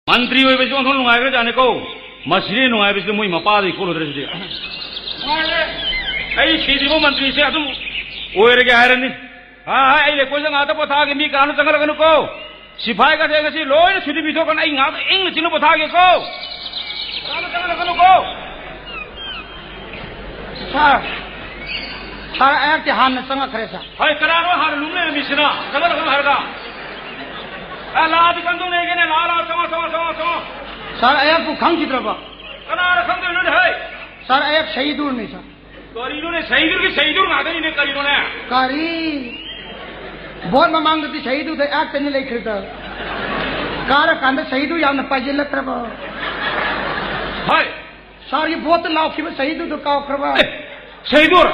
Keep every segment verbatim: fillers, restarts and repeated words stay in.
ꯃꯟꯇ꯭ꯔꯤ ꯑꯣꯏꯕꯁꯤ ꯑꯣꯟꯊꯣꯛꯅ ꯅꯨꯡꯉꯥꯏꯈ꯭ꯔꯖꯥꯠꯅꯤꯀꯣ꯫ ꯃꯁꯤꯗꯤ ꯅꯨꯡꯉꯥꯏꯕꯁꯤꯗꯤ ꯃꯣꯏ ꯃꯄꯥꯗꯒꯤ ꯀꯣꯜꯂꯨꯗ꯭ꯔꯦ ꯁꯤꯗꯤ꯫ ꯅꯨꯡꯉꯥꯏꯔꯦ꯫ ꯑꯩ ꯁꯤꯗ꯭ꯔꯤꯕ ꯃꯟꯇ꯭ꯔꯤꯁꯦ ꯑꯗꯨꯝ ꯑꯣꯏꯔꯒꯦ ꯍꯥꯏꯔꯅꯤ꯫ ꯍꯥ, ꯍꯥ, ꯑꯩ ꯂꯩꯀꯣꯜꯗ ꯉꯥꯛꯇ ꯄꯣꯊꯥꯒꯦ, ꯃꯤ ꯀꯅꯥꯅꯣ ꯆꯪꯍꯜꯂꯛꯀꯅꯨꯀꯣ꯫ ꯁꯤꯐꯥꯏꯒꯁꯦ ꯉꯁꯤ ꯂꯣꯏꯅ ꯁꯨꯇꯤ ꯄꯤꯊꯣꯛꯈ꯭ꯔꯅꯤ, ꯑꯩ ꯉꯥꯛꯇ ꯏꯪꯅ ꯆꯤꯛꯅ ꯄꯣꯊꯥꯒꯦꯀꯣ꯫ ꯀꯅꯥꯅꯣ ꯆꯪꯍꯜꯂꯛꯀꯅꯨꯀꯣ꯫ ꯁꯥꯔ, ꯁꯥꯔ, ꯑꯩꯍꯥꯛꯇꯤ ꯍꯥꯟꯅ ꯆꯪꯉꯛꯈ꯭ꯔꯦ, ꯁꯥꯔ꯫ ꯍꯣꯏ, ꯀꯅꯥꯅꯣ ꯍꯥꯟꯅ ꯂꯨꯝ ꯂꯩꯔꯝꯃꯤꯁꯤꯅ? ꯆꯪꯍꯜꯂꯛꯀꯅꯨ ꯍꯥꯏꯔꯒ꯫ ꯑꯦ, ꯂꯥꯛꯑꯗꯤ ꯀꯝꯗꯧꯅꯦꯒꯦꯅꯦ? ꯂꯥꯛꯑꯣ, ꯂꯥꯛꯑꯣ, ꯆꯪꯉꯣ, ꯆꯪꯉꯣ, ꯆꯪꯉꯣ, ꯆꯪꯉꯣ꯫ ꯁꯥꯔ, ꯑꯩꯍꯥꯛꯄꯨ ꯈꯪꯈꯤꯗ꯭ꯔꯕ? ꯀꯅꯥꯅ ꯈꯪꯗꯣꯏꯅꯣꯅꯦ, ꯍꯩ? ꯁꯥꯔ, ꯑꯩꯍꯥꯛ ꯁꯍꯤꯗꯨꯔꯅꯤ, ꯁꯥꯔ꯫ ꯀꯔꯤꯅꯣꯅꯦ, ꯁꯍꯤꯗꯨꯔꯒꯤ ꯁꯍꯤꯗꯨꯔ ꯉꯥꯛꯇꯅꯤꯅꯦ, ꯀꯔꯤꯅꯣꯅꯦ? ꯀꯔꯤ? ꯚꯣꯠ ꯃꯃꯥꯡꯗꯗꯤ ꯁꯍꯤꯗꯨꯗ ꯑꯩꯍꯥꯛꯇꯅꯤ ꯂꯩꯈ꯭ꯔꯤꯗ꯫ ꯀꯥꯔꯀꯥꯟꯗ ꯁꯍꯤꯗꯨ ꯌꯥꯝꯅ ꯄꯥꯏꯁꯤꯜꯂꯛꯇ꯭ꯔꯕ? ꯍꯣꯏ꯫ ꯁꯥꯔꯒꯤ ꯚꯣꯠꯇ ꯂꯥꯎꯈꯤꯕ ꯁꯍꯤꯗꯨꯗꯣ ꯀꯥꯎꯈ꯭ꯔꯕ? ꯑꯦ, ꯁꯍꯤꯗꯨꯔ?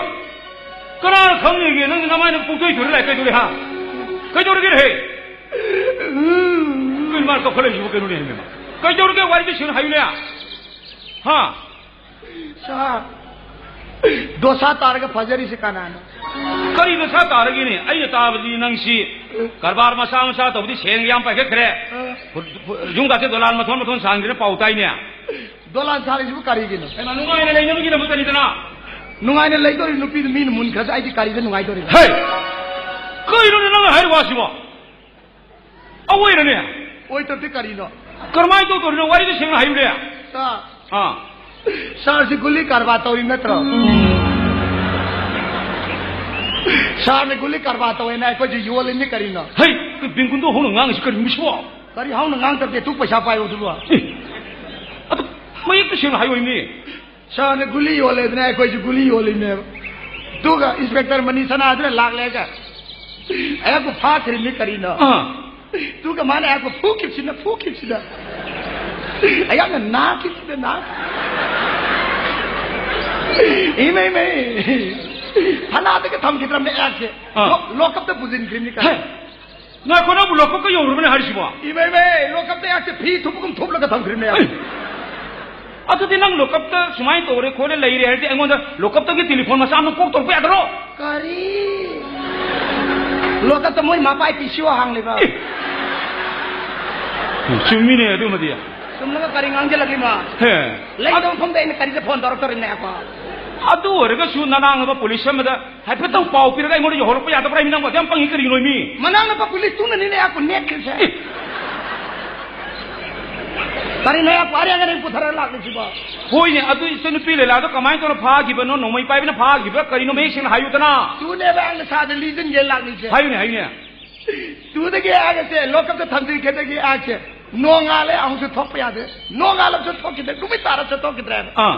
ꯀꯅꯥꯅ ꯈꯪꯅꯤꯒꯦ? ꯅꯪ ꯅꯃꯥꯏꯅ ꯄꯨꯡꯊꯣꯏ ꯊꯣꯏꯔ ꯂꯥꯛꯑꯦ, ꯀꯩꯗꯧꯔꯦ, ꯍꯥ? ꯀꯩꯗꯧꯔꯒꯦ, ꯍꯦ? ꯎꯝ꯫ ꯀꯩꯅꯣ ꯃꯥꯅ ꯀꯞꯈꯠꯂꯛꯏꯁꯤꯕꯨ ꯀꯩꯅꯣꯅꯦ, ꯍꯦ? ꯀꯩꯗꯧꯔꯒꯦ, ꯋꯥꯔꯤꯗꯨ ꯁꯦꯡꯅ ꯍꯥꯏꯌꯨꯅꯦ꯫ ꯍꯥ? ꯁꯥꯔ, ꯗꯣꯁꯥ ꯇꯥꯔꯒ ꯐꯖꯔꯤꯁꯦ ꯀꯅꯥꯅꯣ? ꯀꯔꯤ ꯗꯣꯁꯥ ꯇꯥꯔꯒꯦꯅꯦ? ꯑꯩꯅ ꯇꯥꯕꯗꯤ ꯅꯪꯁꯤ ꯀꯔꯕꯥꯔ ꯃꯆꯥ ꯃꯆꯥ ꯇꯧꯕꯗꯤ ꯁꯦꯟꯒ ꯌꯥꯝ ꯄꯥꯏꯈꯠꯈ꯭ꯔꯦ꯫ ꯑ꯫ ꯌꯨꯝꯒꯥꯁꯦ ꯗꯣꯂꯥꯟ ꯃꯊꯣꯟ ꯃꯊꯣꯟ ꯁꯥꯟꯈ꯭ꯔꯦ ꯄꯥꯎ ꯇꯥꯏꯅꯦ꯫ ꯗꯣꯂꯥꯟ ꯁꯥꯔꯤꯁꯤꯕꯨ ꯀꯔꯤꯒꯤꯅꯣ? ꯍꯩꯃꯥ, ꯅꯨꯡꯉꯥꯏꯅ ꯂꯩꯅꯕꯒꯤꯗꯃꯛꯇꯅꯤꯗꯅ꯫ ꯅꯨꯡꯉꯥꯏꯅ ꯂꯩꯗꯣꯔꯤ ꯅꯨꯄꯤꯗꯨ ꯃꯤꯅ ꯃꯨꯟꯈ꯭ꯔꯁꯨ ꯑꯩꯗꯤ ꯀꯔꯤꯗ ꯅꯨꯡꯉꯥꯏꯗꯣꯔꯤꯕ? ꯍꯦ! ꯀꯩꯅꯣꯅꯦ ꯅꯪꯅ ꯍꯥꯏꯔꯤꯕ ꯋꯥꯁꯤꯕꯣ? ꯑꯋꯣꯏꯔꯅꯦ? ꯑꯣꯏꯗꯕꯗꯤ ꯀꯔꯤꯅꯣ? ꯀꯔꯝꯍꯥꯏꯅ ꯇꯧꯗꯧꯔꯤꯅꯣ? ꯋꯥꯔꯤꯗꯨ ꯁꯦꯡꯅ ꯍꯥꯏꯌꯨꯅꯦ꯫ ꯁꯥꯔ, ꯑꯥ꯫ ꯁꯥꯔꯁꯤ ꯒꯨꯂꯤ ꯀꯔꯕꯥꯔ ꯇꯧꯔꯤ ꯅꯠꯇ꯭ꯔꯣ? ꯁꯥꯔꯅ ꯒꯨꯂꯤ ꯀꯔꯕꯥꯔ ꯇꯧꯋꯦꯅ ꯑꯩꯈꯣꯏꯁꯨ ꯌꯣꯜꯂꯤꯅꯤ ꯀꯔꯤꯅꯣ? ꯍꯩ, ꯕꯤꯡꯀꯨꯟꯗꯣ ꯍꯧꯅ ꯉꯥꯡꯉꯤꯁꯤ ꯀꯔꯤꯅꯣ ꯁꯤꯕꯣ? ꯀꯔꯤ ꯍꯧꯅ ꯉꯥꯡꯗꯕꯗꯤ ꯑꯗꯨꯛ ꯄꯩꯁꯥ ꯄꯥꯏꯕꯗꯨꯕꯣ? ꯑꯦ, ꯑꯗꯨ ꯃꯌꯦꯛꯇ ꯁꯦꯡꯅ ꯍꯥꯏꯌꯨꯅꯦ꯫ ꯁꯥꯔꯅ ꯒꯨꯂꯤ ꯌꯣꯜꯂꯦꯗꯅ ꯑꯩꯈꯣꯏꯁꯨ ꯒꯨꯂꯤ ꯌꯣꯜꯂꯤꯅꯦꯕ꯫ ꯑꯗꯨꯒ ꯏꯟꯁꯄꯦꯛꯇꯔ ꯃꯅꯤ ꯁꯅꯥꯗꯨꯅ ꯂꯥꯛꯂꯦꯒ ꯑꯩꯍꯥꯛꯄꯨ ꯐꯥꯈ꯭ꯔꯤꯅꯤ ꯀꯔꯤꯅꯣ? ꯑꯥ꯫ ꯑꯗꯨꯒ ꯃꯥꯅ ꯑꯩꯍꯥꯛꯄꯨ ꯐꯨꯈꯤꯕꯁꯤꯅ, ꯐꯨꯈꯤꯕꯁꯤꯅ꯫ ꯑꯩꯍꯥꯛꯅ ꯅꯥꯈꯤꯕꯁꯤꯅ, ꯅꯥ-, ꯏꯃꯩ, ꯃꯩ꯫ ꯐꯅꯥꯗꯒ ꯊꯝꯈꯤꯗ꯭ꯔꯕꯅꯦ ꯑꯩꯍꯥꯛꯁꯦ꯫ ꯑꯥ꯫ ꯂꯣ-, ꯂꯣꯀꯞꯇ ꯄꯨꯁꯤꯟꯈ꯭ꯔꯤꯕꯅꯤ ꯀꯔꯤꯅꯣ? ꯍꯦ! ꯉꯥꯏꯈꯣ, ꯅꯪꯕꯨ ꯂꯣꯀꯞꯀ ꯌꯧꯔꯕꯅꯦ ꯍꯥꯏꯔꯤꯁꯤꯕꯣ? ꯏꯃꯩ, ꯏꯃꯩ, ꯂꯣꯀꯞꯇ ꯑꯩꯍꯥꯛꯁꯦ ꯐꯤ ꯊꯨꯞꯄꯒꯨꯝ ꯊꯨꯞꯂꯒ ꯊꯝꯈ꯭ꯔꯤꯕꯅꯦ꯫ ꯑꯩ! ꯑꯗꯨꯗꯤ ꯅꯪ ꯂꯣꯀꯞꯇ ꯁꯨꯃꯥꯏꯅ ꯇꯧꯔꯦ ꯈꯣꯠꯂꯦ ꯂꯩꯔꯦ ꯍꯥꯏꯔꯗꯤ ꯑꯩꯉꯣꯟꯗ ꯂꯣꯀꯞꯇꯒꯤ ꯇꯦꯂꯤꯐꯣꯟ ꯃꯆꯥ ꯑꯃ ꯀꯣꯛ ꯇꯧꯔꯛꯄ ꯌꯥꯗ꯭ꯔꯣ? ꯀꯔꯤ? ꯂꯣꯀꯞꯇ ꯃꯣꯏ ꯃꯄꯥꯏ ꯄꯤ ꯁꯤ ꯑꯣ ꯍꯥꯡꯂꯤꯕ? ꯑꯦ! ꯆꯨꯝꯃꯤꯅꯦ ꯑꯗꯨꯃꯗꯤ꯫ ꯆꯨꯝꯂꯒ ꯀꯔꯤ ꯉꯥꯡꯁꯤꯜꯂꯛꯂꯤꯃꯣ? ꯍꯦ꯫ ꯂꯩꯇꯕ ꯃꯐꯝꯗ ꯑꯩꯅ ꯀꯔꯤꯗ ꯐꯣꯟ ꯇꯧꯔꯛꯇꯧꯔꯤꯕꯅꯦ ꯑꯩꯈꯣꯏ? ꯑꯗꯨ ꯑꯣꯏꯔꯒꯁꯨ ꯅꯅꯥꯡ ꯑꯃ ꯄꯨꯂꯤꯁ ꯑꯃꯗ ꯍꯥꯏꯐꯦꯠꯇꯪ ꯄꯥꯎ ꯄꯤꯔꯒ ꯑꯩꯉꯣꯟꯗ ꯌꯧꯍꯜꯂꯛꯄ ꯌꯥꯗꯕ꯭ꯔꯥ ꯍꯥꯏꯃꯤ? ꯅꯪꯕꯨ ꯑꯗꯨ ꯌꯥꯝ ꯄꯪꯉꯤ ꯀꯔꯤꯒꯤꯅꯣ ꯃꯤ? ꯃꯅꯥꯎꯅꯨꯄꯥ ꯄꯨꯂꯤꯁꯇꯨꯅꯅꯤꯅꯦ ꯑꯩꯈꯣꯏ ꯅꯦꯠꯈ꯭ꯔꯤꯁꯦ꯫ ꯑꯦ꯫ ꯀꯔꯤꯅꯣ ꯑꯩꯈꯣꯏ ꯑꯔꯦꯡ ꯑꯔꯦꯡ ꯄꯨꯊꯔꯒ ꯂꯥꯛꯂꯤꯁꯤꯕꯣ? ꯍꯣꯏꯅꯦ, ꯑꯗꯨ ꯏꯆꯟꯅꯨꯄꯤ ꯂꯤꯂꯥꯗꯣ ꯀꯃꯥꯏꯅ ꯇꯧꯔ ꯐꯥꯈꯤꯕꯅꯣ? ꯅꯣꯡꯃꯩ ꯄꯥꯏꯕꯅ ꯐꯥꯈꯤꯕ꯭ꯔꯥ? ꯀꯔꯤꯅꯣ ꯃꯌꯦꯛ ꯁꯦꯡꯅ ꯍꯥꯏꯌꯨꯗꯅ꯫ ꯇꯨꯅꯦꯕ ꯑꯩꯅ ꯁꯥꯗ ꯂꯤꯁꯤꯟꯒꯦ ꯂꯥꯛꯂꯤꯁꯦ꯫ ꯍꯥꯏꯌꯨꯅꯦ, ꯍꯥꯏꯌꯨꯅꯦ꯫ ꯇꯨꯗꯒꯤ ꯑꯩꯒꯁꯦ ꯂꯣꯀꯞꯇ ꯊꯝꯖꯤꯟꯈꯤꯗꯒꯤ ꯑꯩꯁꯦ ꯅꯣꯡꯉꯥꯜꯂꯦ ꯑꯃꯨꯛꯁꯨ ꯊꯣꯛꯄ ꯌꯥꯗꯦ, ꯅꯣꯡꯉꯥꯜꯂꯁꯨ ꯊꯣꯛꯈꯤꯗ꯭ꯔꯦ, ꯅꯨꯃꯤꯠ ꯇꯥꯔꯁꯨ ꯊꯣꯛꯈꯤꯗ꯭ꯔꯦꯕ꯫ ꯑꯥ꯫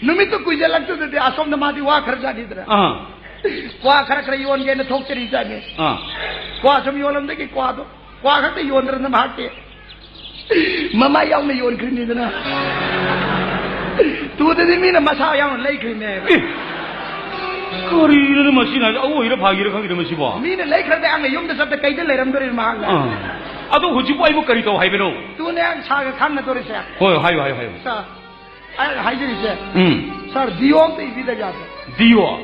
ꯅꯨꯃꯤꯠꯇꯨ ꯀꯨꯏꯁꯜꯂꯛꯇꯨꯗꯗꯤ ꯑꯁꯣꯝꯗ ꯃꯥꯗꯤ ꯋꯥ ꯈꯔ ꯆꯥꯈꯤꯗ꯭ꯔꯦ꯫ ꯑꯥ꯫ ꯀ꯭ꯋꯥ ꯈꯔ ꯈꯔ ꯌꯣꯟꯒꯦꯅ ꯊꯣꯛꯆꯔꯤ ꯖꯥꯠꯅꯤ꯫ ꯑꯥ꯫ ꯀ꯭ꯋꯥ ꯁꯨꯝ ꯌꯣꯜꯂꯝꯗꯒꯤ ꯀ꯭ꯋꯥꯗꯣ, ꯀ꯭ꯋꯥ ꯈꯛꯇ ꯌꯣꯟꯗ꯭ꯔꯅ ꯃꯍꯥꯛꯇꯤ ꯃꯃꯥ ꯌꯥꯎꯅ ꯌꯣꯟꯈ꯭ꯔꯤꯅꯤꯗꯅ꯫ ꯇꯨꯗꯗꯤ ꯃꯤꯅ ꯃꯁꯥ ꯌꯥꯎꯅ ꯂꯩꯈ꯭ꯔꯤꯅꯦꯕ꯫ ꯑꯦ, ꯀꯔꯤꯅꯣꯅꯦ ꯃꯁꯤꯅ ꯍꯥꯏꯁꯦ? ꯑꯑꯣꯏꯔ ꯐꯥꯒꯤꯔ ꯈꯪꯗꯦ ꯃꯁꯤꯕꯣ꯫ ꯃꯤꯅ ꯂꯩꯈ꯭ꯔꯗꯤ ꯑꯉ ꯌꯨꯝꯗ ꯆꯠꯇ ꯀꯩꯗ ꯂꯩꯔꯝꯗꯣꯔꯤꯅꯣ ꯃꯍꯥꯛꯅ? ꯑꯥ꯫ ꯑꯗꯣ ꯍꯧꯖꯤꯛꯄꯨ ꯑꯩꯕꯨ ꯀꯔꯤ ꯇꯧ ꯍꯥꯏꯕꯅꯣ? ꯇꯨꯅꯦ ꯁꯥꯔꯒ ꯈꯪꯅꯗꯣꯔꯤꯁꯦ꯫ ꯍꯣꯏ, ꯍꯥꯏꯌꯨ, ꯍꯥꯏꯌꯨ, ꯍꯥꯏꯌꯨ꯫ ꯁꯥꯔ, ꯑꯩꯅ ꯍꯥꯏꯖꯔꯤꯁꯦ꯫ ꯎꯝ꯫ ꯁꯥꯔ, ꯗꯤꯑꯣ ꯑꯝꯇ ꯏꯕꯤꯗ ꯌꯥꯗ꯭ꯔꯣ? ꯗꯤꯑꯣ?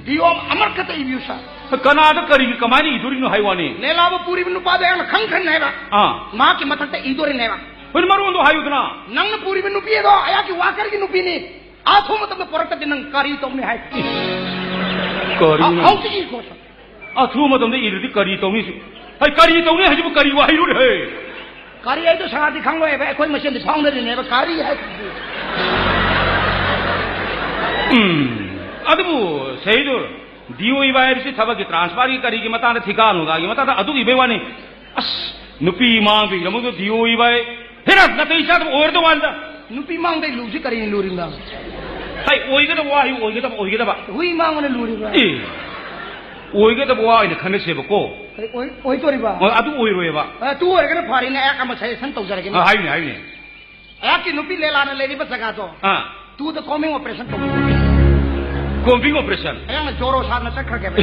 ꯗꯤꯑꯣ ꯑꯃꯈꯛꯇ ꯏꯕꯤꯌꯨ, ꯁꯥꯔ꯫ ꯀꯅꯥꯗ ꯀꯔꯤꯒꯤ ꯀꯃꯥꯏꯅ ꯏꯗꯣꯔꯤꯅꯣ ꯍꯥꯏ ꯋꯥꯅꯤ? ꯂꯦꯂꯥꯕꯨ ꯄꯨꯔꯤꯕ ꯅꯨꯄꯥꯗꯣ ꯑꯩꯅ ꯈꯪꯈ꯭ꯔꯅꯦꯕ꯫ ꯑꯥ꯫ ꯃꯍꯥꯛꯀꯤ ꯃꯊꯛꯇ ꯏꯗꯣꯔꯤꯅꯦꯕ꯫ ꯍꯣꯏ, ꯃꯔꯣꯟꯗꯣ ꯍꯥꯏꯌꯨꯗꯅ꯫ ꯅꯪꯅ ꯄꯨꯔꯤꯕ ꯅꯨꯄꯤ ꯑꯗꯣ ꯑꯩꯍꯥꯛꯀꯤ ꯋꯥꯀꯔꯒꯤ ꯅꯨꯄꯤꯅꯤ꯫ ꯑꯊꯨꯕ ꯃꯇꯝꯗ ꯄꯨꯔꯛꯇꯗꯤ ꯅꯪ ꯀꯔꯤ ꯇꯧꯅꯤ ꯍꯥꯏ? ꯀꯔꯤꯅꯣ? ꯍꯧ-, ꯍꯧꯖꯤꯛ ꯏꯈꯣ, ꯁꯥꯔ꯫ ꯑꯊꯨꯕ ꯃꯇꯝꯗ ꯏꯔꯗꯤ ꯀꯔꯤ ꯇꯧꯅꯤ? ꯍꯩ, ꯀꯔꯤ ꯇꯧꯅꯤ ꯍꯥꯏꯁꯤꯕꯨ ꯀꯔꯤ ꯋꯥꯍꯩꯅꯣꯅꯦ, ꯍꯩ? ꯀꯔꯤ ꯍꯥꯏꯗꯣ ꯁꯥꯔꯗꯤ ꯈꯪꯂꯣꯏꯕ, ꯑꯩꯈꯣꯏ ꯃꯁꯦꯟꯗꯤ ꯐꯥꯎꯅꯔꯤꯅꯦꯕ, ꯀꯔꯤ ꯍꯥꯏꯁꯤꯗꯤ꯫ ꯎꯝ, ꯑꯗꯨꯕꯨ ꯁꯍꯤꯗꯨꯔ, ꯗꯤꯑꯣ ꯏꯕ ꯍꯥꯏꯕꯁꯤ ꯊꯕꯛꯀꯤ ꯇ꯭ꯔꯥꯟꯁꯐꯔꯒꯤ ꯀꯔꯤꯒꯤ ꯃꯇꯥꯡꯗ, ꯊꯤꯀꯥ ꯅꯨꯡꯒꯥꯒꯤ ꯃꯇꯥꯡꯗ ꯑꯗꯨ ꯏꯕꯩ ꯋꯥꯅꯤ꯫ ꯑꯁ, ꯅꯨꯄꯤ ꯃꯥꯡꯕꯒꯤꯗꯃꯛꯇ ꯗꯤꯑꯣ ꯏꯕ ꯍꯥꯏ꯫ ꯍꯦꯔꯥ, ꯅꯥꯇꯩ ꯆꯥꯗꯕ ꯑꯣꯏꯔꯗꯧ ꯃꯥꯟꯗ꯫ ꯅꯨꯄꯤ ꯃꯥꯡꯗꯩ ꯂꯨꯁꯤ ꯀꯔꯤꯅ ꯂꯨꯔꯤꯕꯅꯣ? ꯍꯩ, ꯑꯣꯏꯒꯗꯕ ꯋꯥꯍꯩ, ꯑꯣꯏꯒꯗꯕ, ꯑꯣꯏꯒꯗꯕ꯫ ꯍꯨꯏ ꯃꯥꯡꯕꯅ ꯂꯨꯔꯤꯕ꯭ꯔꯥ? ꯑꯦ, ꯑꯣꯏꯒꯗꯕ ꯋꯥ ꯑꯣꯏꯅ ꯈꯟꯅꯁꯦꯕꯀꯣ꯫ ꯀꯔꯤ ꯑꯣꯏ-, ꯑꯣꯏꯗꯣꯔꯤꯕ? ꯑꯣ, ꯑꯗꯨ ꯑꯣꯏꯔꯣꯏꯕ꯫ ꯑ, ꯑꯗꯨ ꯑꯣꯏꯔꯒꯅ ꯐꯔꯦꯅꯦ, ꯑꯩ ꯑꯃ suggestion ꯇꯧꯖꯔꯒꯦꯅꯦ꯫ ꯑ, ꯍꯥꯏꯌꯨꯅꯦ, ꯍꯥꯏꯌꯨꯅꯦ꯫ ꯑꯩꯍꯥꯛꯀꯤ ꯅꯨꯄꯤ ꯂꯦꯂꯥꯅ ꯂꯩꯔꯤꯕ ꯖꯒꯥꯗꯣ꯫ ꯑꯥ꯫ ꯇꯨꯗ combing operation ꯇꯧꯕꯤꯌꯨ꯫ Combing operation? ꯑꯩꯍꯥꯛꯅ ꯖꯣꯔꯣ ꯁꯥꯗꯅ ꯆꯠꯈ꯭ꯔꯒꯦꯕ꯫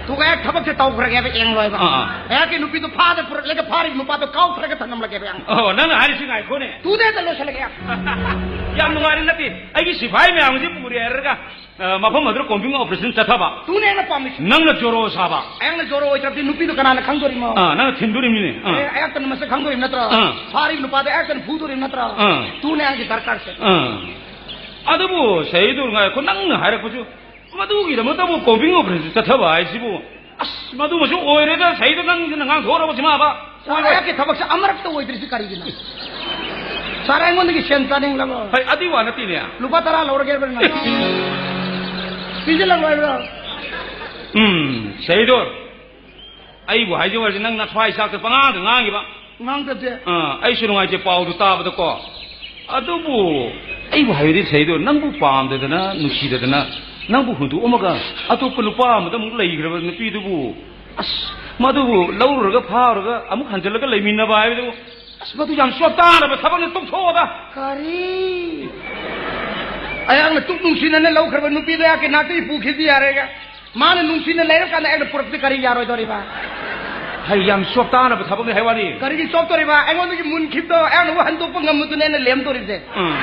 ꯇꯨꯒ ꯑꯩꯍꯥꯛ ꯊꯕꯛꯁꯦ ꯇꯧꯈ꯭ꯔꯒꯦꯕ, ꯌꯦꯡꯂꯣꯏꯕ꯫ ꯑꯥ, ꯑꯥ꯫ ꯑꯩꯍꯥꯛꯀꯤ ꯅꯨꯄꯤꯗꯣ ꯐꯥꯗ ꯄꯨꯔꯛꯂꯒ ꯐꯥꯔꯤꯕ ꯅꯨꯄꯥꯗꯣ ꯀꯥꯎꯊꯔꯒ ꯊꯝꯂꯝꯂꯒꯦꯕ, ꯑꯩꯍꯥꯛ꯫ ꯑꯣ, ꯅꯪꯅ ꯍꯥꯏꯔꯤꯁꯤ ꯉꯥꯏꯈꯣꯅꯦ꯫ ꯇꯨꯗ ꯍꯦꯛꯇ ꯂꯣꯏꯁꯤꯜꯂꯒꯦ, ꯑꯩꯍꯥꯛ꯫ ꯌꯥꯝ ꯅꯨꯡꯉꯥꯏꯔꯦ꯫ ꯅꯠꯇꯦ, ꯑꯩꯒꯤ ꯁꯤꯐꯥꯏ ꯃꯌꯥꯝꯁꯤ ꯄꯨꯔꯦ ꯍꯥꯏꯔꯒ, ꯑ, ꯃꯐꯝ ꯑꯗꯨꯗ combing operation ꯆꯠꯊꯕ꯫ ꯇꯨꯅꯦ ꯑꯩꯅ ꯄꯥꯝꯃꯤꯁꯤ꯫ ꯅꯪꯅ ꯖꯣꯔꯣ ꯁꯥꯕ꯫ ꯑꯩꯅ ꯖꯣꯔꯣ ꯑꯣꯏꯗ꯭ꯔꯕꯗꯤ ꯅꯨꯄꯤꯗꯣ ꯀꯅꯥꯅ ꯈꯪꯗꯣꯔꯤꯃꯣ? ꯑꯥ, ꯅꯪꯅ ꯊꯤꯟꯗꯣꯔꯤꯕꯅꯤꯅꯦ꯫ ꯑꯥ꯫ ꯑꯦ, ꯑꯌꯥꯛꯇꯅ ꯃꯁꯛ ꯈꯪꯗꯣꯔꯤꯕ ꯅꯠꯇ꯭ꯔꯣ? ꯑꯥ꯫ ꯐꯥꯔꯤꯕ ꯅꯨꯄꯥꯗꯣ ꯑꯌꯥꯛꯇꯅ ꯐꯨꯗꯣꯔꯤꯕ ꯅꯠꯇ꯭ꯔꯣ? ꯑꯥ꯫ ꯇꯨꯅꯦ ꯑꯩꯒꯤ ꯗꯔꯀꯥꯔꯁꯦ꯫ ꯑꯥ꯫ ꯑꯗꯨꯕꯨ ꯁꯍꯤꯗꯨꯔ, ꯉꯥꯏꯈꯣ, ꯅꯪꯅ ꯍꯥꯏꯔꯛꯄꯁꯨ ꯃꯗꯨꯒꯤꯗꯃꯛꯇꯕꯨ combing operation ꯆꯠꯊꯕ ꯍꯥꯏꯁꯤꯕꯨ, ꯑꯁ, ꯃꯗꯨꯃꯁꯨ ꯑꯣꯏꯔꯦꯗ, ꯁꯍꯤꯗ, ꯅꯪꯁꯤꯅ ꯉꯥꯡꯊꯣꯛꯑꯔꯕꯁꯤ ꯃꯥꯕ꯫ ꯁꯥꯔ, ꯑꯣꯏꯔꯣꯏ꯫ ꯑꯩꯍꯥꯛꯀꯤ ꯊꯕꯛꯁꯦ ꯑꯃꯔꯛꯇ ꯑꯣꯏꯗ꯭ꯔꯤꯁꯤ ꯀꯔꯤꯒꯤꯅꯣ? ꯁꯥꯔ, ꯑꯩꯉꯣꯟꯗꯒꯤ ꯁꯦꯟ ꯆꯥꯅꯤꯡꯂꯕꯣ? ꯍꯩ, ꯑꯗꯨꯏ ꯋꯥ ꯅꯠꯇꯦꯅꯦ꯫ ꯂꯨꯄꯥ ꯇꯔꯥ ꯂꯧꯔꯒꯦ ꯍꯥꯏꯕ꯭ꯔꯥ ꯅꯪ? ꯄꯤꯁꯤꯜꯂꯛꯂꯣꯏꯕ꯭ꯔꯣ? ꯎꯝ, ꯁꯍꯤꯗꯨꯔ, ꯑꯩꯕꯨ ꯍꯥꯏꯖꯧ ꯍꯥꯏꯔꯁꯤ, ꯅꯪ ꯅꯊ꯭ꯋꯥꯏ ꯆꯥꯛꯇ ꯄꯉꯥꯡꯗ ꯉꯥꯡꯉꯤꯕ꯫ ꯉꯥꯡꯗꯕꯁꯦ꯫ ꯑꯥ, ꯑꯩꯁꯨ ꯅꯨꯡꯉꯥꯏꯇꯦ ꯄꯥꯎꯗꯨ ꯇꯥꯕꯗꯀꯣ꯫ ꯑꯗꯨꯕꯨ ꯑꯩꯕꯨ ꯍꯥꯏꯕꯗꯤ ꯁꯍꯤꯗꯨꯔ, ꯅꯪꯕꯨ ꯄꯥꯝꯗꯗꯅ, ꯅꯨꯡꯁꯤꯗꯗꯅ, ꯅꯪꯕꯨ ꯍꯨꯟꯗꯣꯛꯑꯝꯃꯒ ꯑꯇꯣꯞꯄ ꯅꯨꯄꯥ ꯑꯃꯗ ꯑꯃꯨꯛ ꯂꯩꯈ꯭ꯔꯕ ꯅꯨꯄꯤꯗꯨꯕꯨ, ꯑꯁ, ꯃꯗꯨꯕꯨ ꯂꯧꯔꯨꯔꯒ ꯐꯥꯔꯨꯔꯒ ꯑꯃꯨꯛ ꯍꯟꯖꯤꯜꯂꯒ ꯂꯩꯃꯤꯟꯅꯕ ꯍꯥꯏꯕꯗꯨ, ꯑꯁ, ꯃꯗꯨ ꯌꯥꯝ ꯆꯣꯞꯇꯥꯅꯕ ꯊꯕꯛꯅꯤ, ꯇꯣꯛꯊꯣꯛꯑꯣꯗ꯫ ꯀꯔꯤ? ꯑꯩꯍꯥꯛꯅ ꯇꯨꯛ ꯅꯨꯡꯁꯤꯅꯅ ꯂꯧꯈ꯭ꯔꯕ ꯅꯨꯄꯤꯗꯣ ꯑꯩꯍꯥꯛꯀꯤ ꯅꯥꯛꯇꯒꯤ ꯄꯨꯈꯤꯕꯗꯤ ꯌꯥꯔꯦꯒ꯫ ꯃꯥꯅ ꯅꯨꯡꯁꯤꯅ ꯂꯩꯔꯀꯥꯟꯗ ꯑꯩꯅ ꯄꯨꯔꯛꯄꯗꯤ ꯀꯔꯤ ꯌꯥꯔꯣꯏꯗꯧꯔꯤꯕ? ꯍꯩ, ꯌꯥꯝ ꯆꯣꯞꯇꯥꯅꯕ ꯊꯕꯛꯅꯤ ꯍꯥꯏ ꯋꯥꯅꯤ꯫ ꯀꯔꯤꯒꯤ ꯆꯣꯞꯇꯣꯔꯤꯕ? ꯑꯩꯉꯣꯟꯗꯒꯤ ꯃꯨꯟꯈꯤꯕꯗꯣ ꯑꯩꯅ ꯑꯃꯨꯛ ꯍꯟꯗꯣꯛꯄ ꯉꯝꯕꯗꯨꯅꯦ ꯑꯩꯅ ꯂꯦꯝꯗꯣꯔꯤꯕꯁꯦ꯫ ꯎꯝ꯫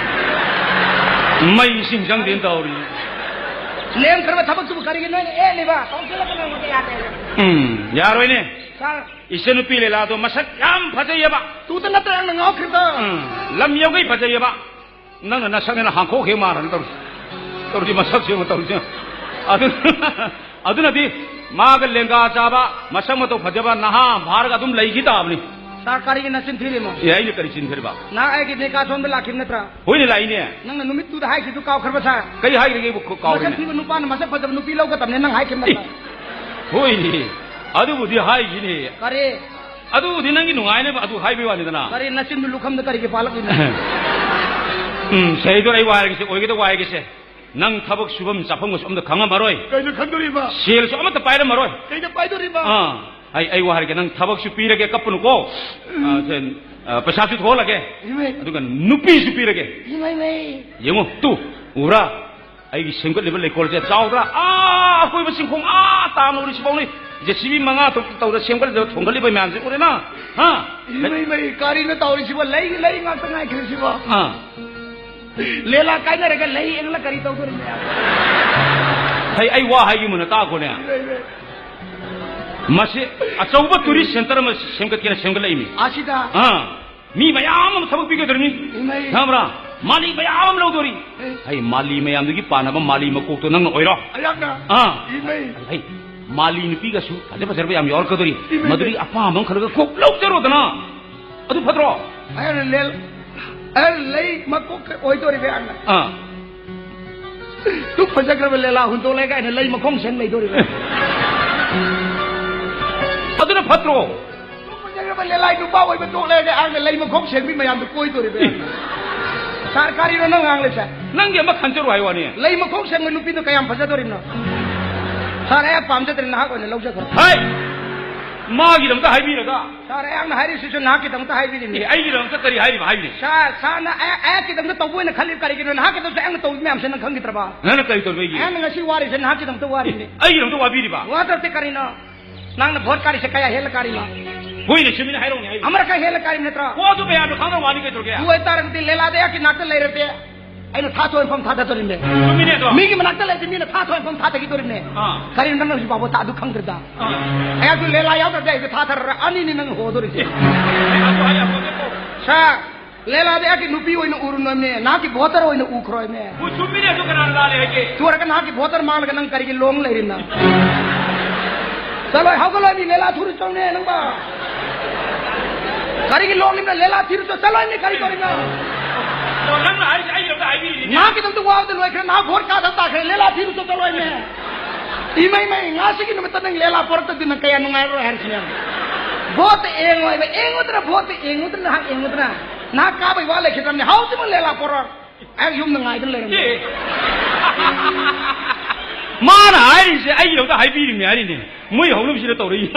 ꯃꯩ ꯏꯁꯤꯡ ꯆꯪꯗꯦꯅ ꯇꯧꯔꯤ꯫ ꯂꯦꯝꯈ꯭ꯔꯕ ꯊꯕꯛꯇꯨꯕꯨ ꯀꯔꯤꯒꯤ ꯅꯣꯏꯅ ꯑꯦꯠꯂꯤꯕ? ꯀꯥꯎꯟꯁꯤꯜ ꯑꯃ ꯅꯪꯕꯗꯤ ꯌꯥꯗꯦ꯫ ꯎꯝ, ꯌꯥꯔꯣꯏꯅꯦ꯫ ꯁꯥꯔ꯫ ꯏꯆꯟꯅꯨꯄꯤ ꯂꯤꯂꯥꯗꯣ ꯃꯁꯛ ꯌꯥꯝ ꯐꯖꯩꯌꯦꯕ꯫ ꯇꯨꯗ ꯅꯠꯇ꯭ꯔꯣ ꯅꯪꯅ ꯉꯥꯎꯈ꯭ꯔꯤꯕꯗꯣ? ꯎꯝ, ꯂꯝ ꯌꯧꯒꯩ ꯐꯖꯩꯌꯦꯕ꯫ ꯅꯪꯅ ꯅꯁꯛꯅꯦꯅ ꯍꯥꯡꯈꯣꯛ ꯍꯦꯛ ꯃꯥꯔꯅ ꯇꯧꯔꯤ꯫ ꯇꯧꯔꯤ ꯃꯁꯛꯁꯦ ꯑꯃ ꯇꯧꯔꯤꯁꯦ꯫ ꯑꯗꯨ, ꯑꯗꯨꯅꯗꯤ ꯃꯥꯒ ꯂꯦꯡꯒꯥ ꯆꯥꯕ, ꯃꯁꯛ ꯃꯇꯧ ꯐꯖꯕ ꯅꯍꯥ ꯑꯃ ꯐꯥꯔꯒ ꯑꯗꯨꯝ ꯂꯩꯈꯤ ꯇꯥꯕꯅꯤ꯫ ꯁꯥꯔ, ꯀꯔꯤꯒꯤ ꯅꯆꯤꯟ ꯊꯤꯔꯤꯃꯣ? ꯑꯦ, ꯑꯩꯅ ꯀꯔꯤ ꯆꯤꯟ ꯊꯤꯔꯤꯕ? ꯅꯍꯥꯛ ꯑꯩꯒꯤ ꯅꯤꯀꯥ ꯁꯣꯟꯕ ꯂꯥꯛꯈꯤꯕ ꯅꯠꯇ꯭ꯔꯥ? ꯍꯣꯏꯅꯦ, ꯂꯥꯛꯏꯅꯦ꯫ ꯅꯪꯅ ꯅꯨꯃꯤꯠꯇꯨꯗ ꯍꯥꯏꯈꯤꯕꯗꯨ ꯀꯥꯎꯈ꯭ꯔꯕ ꯁꯥꯔ? ꯀꯔꯤ ꯍꯥꯏꯈ꯭ꯔꯒꯦ ꯑꯩꯕꯨ ꯀꯥꯎꯔꯤꯅꯦ? ꯃꯁꯛ ꯊꯤꯕ ꯅꯨꯄꯥꯅ ꯃꯁꯛ ꯐꯖꯕ ꯅꯨꯄꯤ ꯂꯧꯒꯗꯕꯅꯦ ꯅꯪ ꯍꯥꯏꯈꯤꯕ ꯅꯠꯇ꯭ꯔꯥ? ꯍꯣꯏꯅꯦ, ꯑꯗꯨꯕꯨꯗꯤ ꯍꯥꯏꯈꯤꯅꯦ꯫ ꯀꯔꯤ? ꯑꯗꯨꯕꯨꯗꯤ ꯅꯪꯒꯤ ꯅꯨꯡꯉꯥꯏꯅꯕ ꯑꯗꯨ ꯍꯥꯏꯕꯩ ꯋꯥꯅꯤꯗꯅ꯫ ꯀꯔꯤ ꯅꯆꯤꯟꯗꯨ ꯂꯨꯈꯝꯗ ꯀꯔꯤꯒꯤ ꯄꯥꯜꯂꯛꯂꯤꯅꯣ? ꯎꯝ, ꯁꯍꯤꯗꯨꯔ, ꯑꯩ ꯋꯥ ꯍꯥꯏꯔꯒꯦꯁꯦ, ꯑꯣꯏꯒꯗꯕ ꯋꯥ ꯍꯥꯏꯒꯦꯁꯦ꯫ ꯅꯪ ꯊꯕꯛ ꯁꯨꯐꯝ ꯆꯥꯐꯝꯒꯁꯨ ꯑꯝꯇ ꯈꯪꯉꯝꯃꯔꯣꯏ꯫ ꯀꯩꯅꯣ ꯈꯪꯗꯣꯔꯤꯕ? ꯁꯦꯜꯁꯨ ꯑꯃꯠꯇ ꯄꯥꯏꯔꯝꯃꯔꯣꯏ꯫ ꯀꯩꯅꯣ ꯄꯥꯏꯗꯣꯔꯤꯕ? ꯑꯥ, ꯑꯩ, ꯑꯩ ꯋꯥ ꯍꯥꯏꯔꯒꯦ, ꯅꯪ ꯊꯕꯛꯁꯨ ꯄꯤꯔꯒꯦ, ꯀꯞꯄꯅꯨꯀꯣ꯫ ꯑꯥ, ꯁꯦ, ꯑꯥ, ꯄꯩꯁꯥꯁꯨ ꯊꯣꯛꯍꯜꯂꯒꯦ꯫ ꯏꯃꯩ꯫ ꯑꯗꯨꯒ ꯅꯨꯄꯤꯁꯨ ꯄꯤꯔꯒꯦ꯫ ꯏꯃꯩ, ꯃꯩ꯫ ꯌꯦꯡꯉꯨ, ꯇꯨ, ꯎꯕ꯭ꯔꯥ? ꯑꯩꯒꯤ ꯁꯦꯝꯒꯠꯂꯤꯕ ꯂꯩꯀꯣꯜꯁꯦ ꯆꯥꯎꯗ꯭ꯔꯥ? ꯑꯥ, ꯑꯀꯣꯏꯕ ꯆꯤꯡꯈꯣꯡ ꯑꯥ ꯇꯥꯅ ꯎꯔꯤꯁꯤꯐꯥꯎꯅꯤ꯫ JCB ꯃꯉꯥ ꯇꯔꯨꯛ ꯇꯧꯗꯅ ꯁꯦꯝꯒꯠꯂꯤꯕ, ꯊꯣꯡꯒꯠꯂꯤꯕ ꯃꯌꯥꯝꯁꯦ ꯎꯔꯦꯅ? ꯍꯥ? ꯏꯃꯩ, ꯃꯩ, ꯀꯔꯤꯅꯣ ꯇꯧꯔꯤꯁꯤꯕꯣ? ꯂꯩꯒꯤ ꯂꯩ ꯉꯥꯛꯇ ꯉꯥꯏꯈ꯭ꯔꯤꯁꯤꯕꯣ? ꯑꯥ꯫ ꯂꯦꯂꯥ ꯀꯥꯏꯅꯔꯒ ꯂꯩ ꯌꯦꯡꯂ ꯀꯔꯤ ꯇꯧꯗꯣꯔꯤꯕꯅꯣ? ꯍꯩ, ꯑꯩ ꯋꯥ ꯍꯥꯏꯒꯦ, ꯃꯨꯟꯅ ꯇꯥꯈꯣꯅꯦ꯫ ꯃꯁꯤ ꯑꯆꯧꯕ tourist centre ꯑꯃ ꯁꯦꯝꯒꯠꯀꯦꯅ ꯁꯦꯝꯒꯠꯂꯛꯏꯅꯤ꯫ ꯑꯁꯤꯗ? ꯑꯥ, ꯃꯤ ꯃꯌꯥꯝ ꯑꯃ ꯊꯕꯛ ꯄꯤꯒꯗꯧꯔꯤꯅꯤ꯫ ꯏꯃꯩ꯫ ꯈꯪꯕ꯭ꯔꯥ? ꯃꯥꯂꯤ ꯃꯌꯥꯝ ꯑꯃ ꯂꯧꯗꯣꯔꯤ꯫ ꯑꯦ꯫ ꯍꯩ, ꯃꯥꯂꯤ ꯃꯌꯥꯝꯗꯨꯒꯤ ꯄꯥꯟꯅꯕ ꯃꯥꯂꯤ ꯃꯀꯣꯛꯇꯣ ꯅꯪꯅ ꯑꯣꯏꯔꯣ꯫ ꯑꯩꯍꯥꯛꯅ? ꯑꯥ꯫ ꯏꯃꯩ꯫ ꯍꯩ, ꯃꯥꯂꯤ ꯅꯨꯄꯤꯒꯁꯨ ꯐꯖ ꯐꯖꯔꯕ ꯌꯥꯝ ꯌꯥꯎꯔꯛꯀꯗꯣꯔꯤ꯫ ꯏꯃꯩ꯫ ꯃꯗꯨꯗꯒꯤ ꯑꯄꯥꯝꯕ ꯑꯃ ꯈꯜꯂꯒ ꯀꯣꯛ ꯂꯧꯖꯔꯣꯗꯅ꯫ ꯑꯗꯨ ꯐꯠꯇ꯭ꯔꯣ? ꯑꯩꯅ ꯂꯦꯜ-, ꯑꯩꯅ ꯂꯩ ꯃꯀꯣꯛꯇ ꯑꯣꯏꯗꯣꯔꯤꯕ ꯑꯩꯅ꯫ ꯑꯥ꯫ ꯗꯨꯛ ꯐꯖꯈ꯭ꯔꯕ ꯂꯦꯂꯥ ꯍꯨꯟꯗꯣꯛꯂꯒ ꯑꯩꯅ ꯂꯩ ꯃꯈꯣꯡ ꯁꯦꯡ ꯂꯩꯗꯣꯔꯤꯕ꯫ ꯑꯗꯨꯅ ꯐꯠꯇ꯭ꯔꯣ? ꯗꯨꯛ ꯐꯖꯈ꯭ꯔꯕ ꯂꯦꯂꯥꯏ ꯅꯨꯄꯥ ꯑꯣꯏꯕ ꯇꯣꯛꯂꯒ ꯑꯩꯅ ꯂꯩ ꯃꯈꯣꯡ ꯁꯦꯡꯕꯤ ꯃꯌꯥꯝꯗꯣ ꯀꯣꯏꯗꯣꯔꯤꯕ ꯑꯩꯅ꯫ ꯁꯥꯔ, ꯀꯔꯤꯅꯣ ꯅꯪ ꯉꯥꯡꯂꯤꯁꯦ? ꯅꯪꯒꯤ ꯑꯃ ꯈꯟꯖꯔꯨ ꯍꯥꯏ ꯋꯥꯅꯤ꯫ ꯂꯩ ꯃꯈꯣꯡ ꯁꯦꯡꯕ ꯅꯨꯄꯤꯗꯣ ꯀꯌꯥꯝ ꯐꯖꯗꯣꯔꯤꯕꯅꯣ? ꯁꯥꯔ, ꯑꯩ ꯄꯥꯝꯖꯗ꯭ꯔꯦ, ꯅꯍꯥꯛ ꯑꯣꯏꯅ ꯂꯧꯖꯈ꯭ꯔꯣ꯫ ꯍꯥꯏ! ꯃꯥꯒꯤꯗꯃꯛꯇ ꯍꯥꯏꯕꯤꯔꯒ? ꯁꯥꯔ, ꯑꯩꯍꯥꯛꯅ ꯍꯥꯏꯔꯤꯁꯤꯁꯨ ꯅꯍꯥꯛꯀꯤꯗꯃꯛꯇ ꯍꯥꯏꯕꯤꯔꯤꯅꯤ꯫ ꯑꯦ, ꯑꯩꯒꯤꯗꯃꯛꯇ ꯀꯔꯤ ꯍꯥꯏꯔꯤꯕ ꯍꯥꯏꯕꯅꯤ? ꯁꯥꯔ, ꯁꯥꯔꯅ ꯑꯩ, ꯑꯩꯍꯥꯛꯀꯤꯗꯃꯛꯇ ꯇꯧꯕ ꯑꯣꯏꯅ ꯈꯜꯂꯤꯕ ꯀꯔꯤꯒꯤꯅꯣ? ꯅꯍꯥꯛꯀꯤꯗꯃꯛꯇ ꯑꯩꯅ ꯇꯧꯕ ꯃꯌꯥꯝꯁꯦ ꯅꯪ ꯈꯪꯈꯤꯗ꯭ꯔꯕ? ꯅꯪꯅ ꯀꯔꯤ ꯇꯧꯔꯤꯕ ꯑꯩꯒꯤ? ꯑꯩꯍꯥꯛꯅ ꯉꯁꯤ ꯋꯥꯔꯤꯁꯦ ꯅꯍꯥꯛꯀꯤꯗꯃꯛꯇ ꯋꯥꯔꯤꯅꯤ꯫ ꯑꯦ, ꯑꯩꯒꯤꯗꯃꯛꯇ ꯋꯥꯕꯤꯔꯤꯕ? ꯋꯥꯗ꯭ꯔꯕꯗꯤ ꯀꯔꯤꯅꯣ? ꯅꯪꯅ ꯚꯣꯠ ꯀꯥꯔꯤꯁꯦ ꯀꯌꯥ ꯍꯦꯜꯂ ꯀꯥꯔꯤꯅꯣ? ꯍꯣꯏꯅꯦ, ꯆꯨꯝꯃꯤꯅꯦ, ꯍꯥꯏꯔꯛꯎꯅꯦ, ꯍꯥꯏꯔꯛꯎꯅꯦ꯫ ꯑꯃꯔꯛ ꯈꯔ ꯍꯦꯜꯂ ꯀꯥꯔꯤꯕ ꯅꯠꯇ꯭ꯔꯣ? ꯑꯣ, ꯑꯗꯨ ꯃꯌꯥꯝꯗꯣ ꯈꯪꯅ ꯋꯥꯅꯤ ꯀꯩꯗꯧꯔꯒꯦ? ꯑꯗꯨ ꯑꯣꯏꯇꯥꯔꯒꯗꯤ ꯂꯦꯂꯥꯗ ꯑꯩꯍꯥꯛꯀꯤ ꯅꯥꯛꯇ ꯂꯩꯔꯗꯤ ꯑꯩꯅ ꯊꯥꯊꯣꯛ ꯃꯐꯝ ꯊꯥꯗꯗꯣꯔꯤꯕꯅꯦ꯫ ꯆꯨꯝꯃꯤꯅꯦ ꯑꯗꯣ꯫ ꯃꯤꯒꯤ ꯃꯅꯥꯛꯇ ꯂꯩꯔꯗꯤ ꯃꯤꯅ ꯊꯥꯊꯣꯛ ꯃꯐꯝ ꯊꯥꯗꯈꯤꯗꯣꯔꯤꯕꯅꯦ꯫ ꯑꯥ꯫ ꯀꯔꯤꯅꯣ ꯅꯪꯅ ꯍꯧꯖꯤꯛ ꯐꯥꯎꯕ ꯊꯥ-, ꯑꯗꯨ ꯈꯪꯗ꯭ꯔꯤꯗ? ꯑꯥ꯫ ꯑꯩꯍꯥꯛꯁꯨ ꯂꯦꯂꯥ ꯌꯥꯎꯗ꯭ꯔꯗꯤ ꯑꯩꯁꯨ ꯊꯥꯊꯔꯔꯣꯏ꯫ ꯑꯅꯤꯅꯤ ꯅꯪ ꯍꯣꯗꯣꯔꯤꯁꯦ꯫ ꯑꯦ, ꯑꯗꯨ ꯍꯥꯏ ꯌꯥꯄꯣꯠꯇꯦꯀꯣ꯫ ꯁꯥꯔ, ꯂꯦꯂꯥꯗꯤ ꯑꯩꯒꯤ ꯅꯨꯄꯤ ꯑꯣꯏꯅ ꯎꯔꯨꯅꯕꯅꯦ, ꯅꯍꯥꯛꯀꯤ ꯚꯣꯇꯔ ꯑꯣꯏꯅ ꯎꯈ꯭ꯔꯣꯏꯅꯦ꯫ ꯍꯣꯏ, ꯆꯨꯝꯃꯤꯅꯦ, ꯑꯗꯨ ꯀꯅꯥꯅ ꯂꯥꯜꯂꯦ ꯍꯥꯏꯒꯦ? ꯆꯨꯔꯒ ꯅꯍꯥꯛꯀꯤ ꯚꯣꯇꯔ ꯃꯥꯡꯂꯒ ꯅꯪ ꯀꯔꯤꯒꯤ ꯂꯣꯡ ꯂꯩꯔꯤꯅꯣ? ꯆꯠꯂꯣꯏ, ꯍꯧꯒꯠꯂꯣꯏ, ꯃꯤ ꯂꯦꯂꯥ ꯊꯨꯔꯨ ꯆꯧꯅꯦ ꯅꯪꯕ꯫ ꯀꯔꯤꯒꯤ ꯂꯣꯡꯂꯤꯕꯅꯣ? ꯂꯦꯂꯥ ꯊꯤꯔꯨ ꯆꯣ, ꯆꯠꯂꯣꯏ, ꯃꯤ ꯀꯔꯤ ꯇꯧꯔꯤꯅꯣ? ꯑꯣ, ꯅꯪꯅ ꯍꯥꯏꯔꯤꯁꯦ ꯑꯩꯒꯤꯗꯃꯛꯇ ꯍꯥꯏꯕꯤꯔꯤꯅꯦ꯫ ꯅꯍꯥꯛꯀꯤꯗꯃꯛꯇ ꯋꯥꯕꯗ ꯂꯣꯏꯈ꯭ꯔꯦ, ꯅꯍꯥꯛ ꯚꯣꯠ ꯀꯥꯗꯕ ꯇꯥꯈ꯭ꯔꯦ, ꯂꯦꯂꯥ ꯊꯤꯔꯨ ꯆꯣ, ꯆꯠꯂꯣꯏ, ꯃꯤ꯫ ꯏꯃꯩ ꯃꯩ, ꯉꯁꯤꯒꯤ ꯅꯨꯃꯤꯠꯇ ꯅꯪ ꯂꯦꯂꯥ ꯄꯣꯔꯛꯇꯗꯤ ꯅꯪ ꯀꯌꯥ ꯅꯨꯡꯉꯥꯏꯔꯔꯣꯏ ꯍꯥꯏꯔꯤꯁꯤꯅꯦ꯫ ꯚꯣꯠꯇ ꯌꯦꯡꯉꯣꯏꯕ, ꯌꯦꯡꯉꯨꯗꯅ, ꯚꯣꯠꯇ ꯌꯦꯡꯉꯨꯗꯅ, ꯅꯍꯥꯛ ꯌꯦꯡꯉꯨꯗꯅ꯫ ꯅꯍꯥꯛ ꯀꯥꯕꯩ ꯋꯥ ꯂꯩꯈꯤꯗ꯭ꯔꯕꯅꯤ, ꯍꯧꯖꯤꯛꯃꯛ ꯂꯦꯂꯥ ꯄꯣꯔꯛ꯫ ꯑꯩ ꯌꯨꯝꯗ ꯉꯥꯏꯗꯨꯅ ꯂꯩꯔꯝꯃꯦ꯫ ꯑꯦ꯫ ꯃꯥꯅ ꯍꯥꯏꯔꯤꯁꯦ ꯑꯩꯒꯤꯗꯃꯛꯇ ꯍꯥꯏꯕꯤꯔꯤꯕꯅꯦ ꯍꯥꯏꯔꯤꯅꯦ꯫ ꯃꯣꯏ ꯍꯧꯅꯕꯤꯁꯤꯗ ꯇꯧꯔꯛꯏ꯫